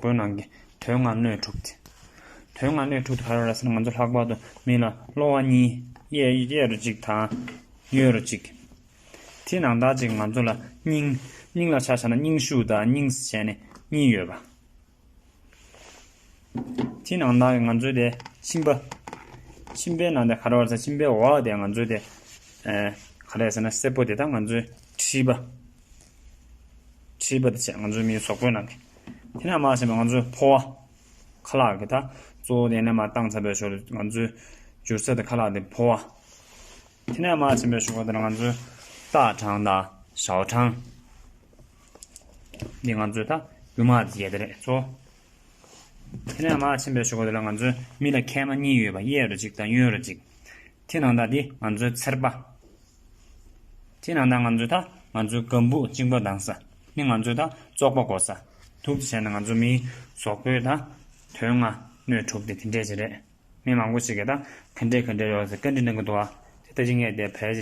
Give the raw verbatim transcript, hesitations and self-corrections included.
པོའི་ནང་གི་དོན་ལྔ་སྣོད་དྲུག་དེ། དོན་ལྔ་སྣོད་དྲུག་དེ་ག་རེ་རེད་ཟེར་ན། ང་ཚོ་ལྷག་པར་དུ་མི་ལ་གློ་བ་གཉིས། གཡས་གཡས་རུ་གཅིག་དང་གཡོན་རུ་གཅིག། དེ་ནང་ལྟར་གཅིག་ང་ཚོ་ལ་སྙིང་། སྙིང་ལ་ཆ་བཞག་ན་སྙིང་ཤུགས་དང་སྙིང་ཟེར་བྱས་ནས་གཉིས་ཡོད་པ། དེ་ནང་ལྟར་གྱི་ང་ཚོའི་དེ་མཆིན་པ། མཆིན་པའི་ནང་དེ་ག་རེ་རེད་ཟེར། མཆིན་པའི་འོག་དེ་ང་ཚོའི་དེ། ཨེ། ག་རེ་ཟེར་ན། སེར་པོ་དེ་དག་ང་ཚོའི་མཁྲིས་པ། མཁྲིས་པ་དེ་བྱས་ང་ཚོའི་མིའི་གཟུགས་པོའི་ནང་གི། དེ་ནས་མར་ཕྱིན་པ་ང་ཚོའི་ཕོ་བ། ཁ་ལག་གི་ད་གཙོ་བོ་དེ་ནས་མར་བཏང་ཚར་བའི་ཞོར་ང་ཚོའི་འཇུ་ས་དེ་ཁ་ལག་དེ་ཕོ་བ། དེ་ནས་མར་ཕྱིན་པའི་གཞུག་གུ་དེ་ལ་ང་ཚོའི་ལྟག་བྲང་དང་ཞའོ་བྲང་། འདི་ང་ཚོའི་ད་རྒྱུ་མ་དེ་ཡས་དེ་རེད་ཚོ། དེ་ནས་མར་ཕྱིན་པའི་གཞུག་གུ་དེ་ལ་ང་ཚོའི་མི་ལ་མཁལ་མ་གཉིས་ཡོད་པ། གཡས་རུ་གཅིག་དང་གཡོན་རུ་གཅིག། དེ་ནང་ད་འདི་ང་ཚོའི་ཚེར་པ། དེ་ནང་ད་ང་ཚོའི་ད་ང་ཚོའི་སྒམ་པོ་གཅིན་པ་ལྡང་ས། ནི་ང་ཚོའི་ད་བཙོག་པ་གོ་ས། དུག་ཅེས་བྱས་ན་ང་ཚོ་མིའི་གཟུགས་པོའི་ད་དོན་ལྔ་སྣོད་དྲུག་དེ་དེ་འདྲས་ཅིག་རེད། མི་མང་པོ་ཞིག་གིས་ད་ག་འདྲས་ག་འདྲས་ཡོད་ཟེར་བཀའ་འདྲི་གནང་གི་འདུག་ཨ། དེ་ལྟ་ཅི་ངས་དེ་བལ་